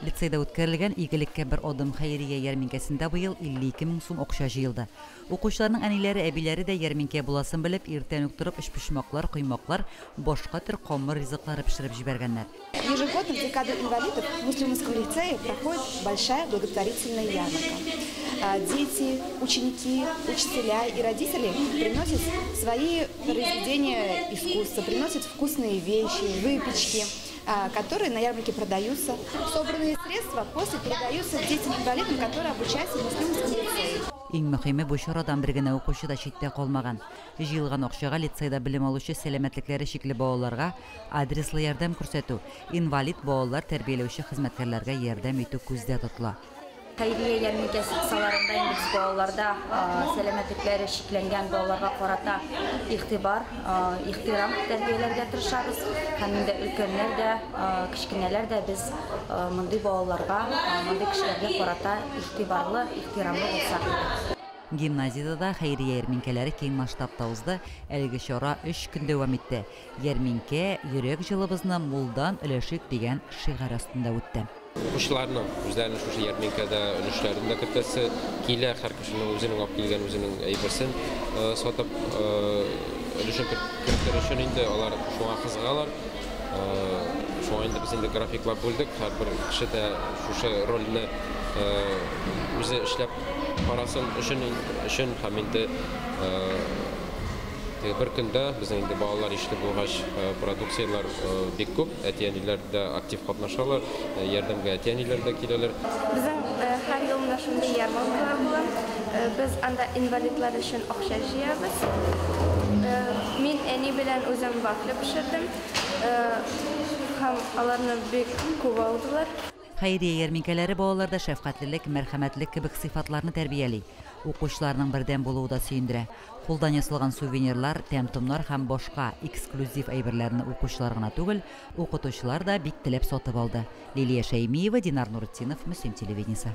Лицейда үткәрелгән «Игелеккә бер адым» хәйрия ярминкәсендә быел 52 мең сум акча җыелды. Укучыларның әниләре, әбиләре дә ярминкә буласын белеп, иртән үк торып өчпочмаклар, коймаклар, башка төр камыр ризыклары пешереп җибәргәннәр. Ежегодно в декаду инвалидов в Муслимовском лицее проходит большая благотворительная ярмарка. Дети, ученики, учителя и родители приносят свои произведения искусства, приносят вкусные вещи, выпечки, которые на ярмарке продаются. Собранные средства после передаются детям-инвалидам, которые обучаются в Муслимовском лицее. Иң мөһиме, бу чарадан бер генә укучы да читтә калмаган. Җыелган акчага лицейда белем алучы сәламәтлекләре чикле балаларга адреслы ярдәм күрсәтү, инвалид балалар тәрбияләүче хезмәткәрләргә ярдәм итү күздә тотыла. Хәйрия ярминкәсе кысаларында инде без балаларда сәламәтлекләре чикләнгән балаларга карата игътибар, ихтирам тәрбияләргә тырышабыз. Һәм инде өлкәннәр дә, кечкенәләр дә без мондый балаларга, мондый кешеләргә карата игътибарлы, ихтирамлы булсак иде. Гимназиядә дә хәйрия ярминкәләре киң масштабта узды. Әлеге чара 3 көн дәвам итте. Ярминкә «Йөрәк җылыбызны мулдан өләшик» дигән шигарь астында үтте. Укучыларның үзләренең шушы ярминкәдә өлешләрен дә кертәсе килә, һәр кешенең үзенең алып килгән үзенең әйберсен сатып өлешен кертер өчен инде алар шуңа кызыгалар. Шуңа инде без инде графиклап бүлдек, һәрбер кеше дә шушы рольне үзе эшләп карасын өчен һәм инде бер көндә безнең инде балалар ишле булгач продукцияләр бик күп, әти-әниләр дә актив катнашалар, ярдәмгә әти-әниләр дә киләләр. Безнең һәр ел менә шундый ярмаркалар була. Без анда инвалидлар өчен акча җыябыз. Мин әни белән үзем вафля пешердем. Һәм аларны бик күп алдылар. Хәйрия ярминкәләре балаларда шәфкатьлелек, мәрхәмәтлек кебек сыйфатларны тәрбияли. Укучыларның бердәм булуы да сөендерә. Кулдан ясалган сувенирлар, тәм-томнар һәм башка эксклюзив әйберләрне укучылар гына түгел, укытучылар да бик теләп сатып алды. Лилия Шәймиева, Динар Нуртдинов, Мөслим телевидениесе.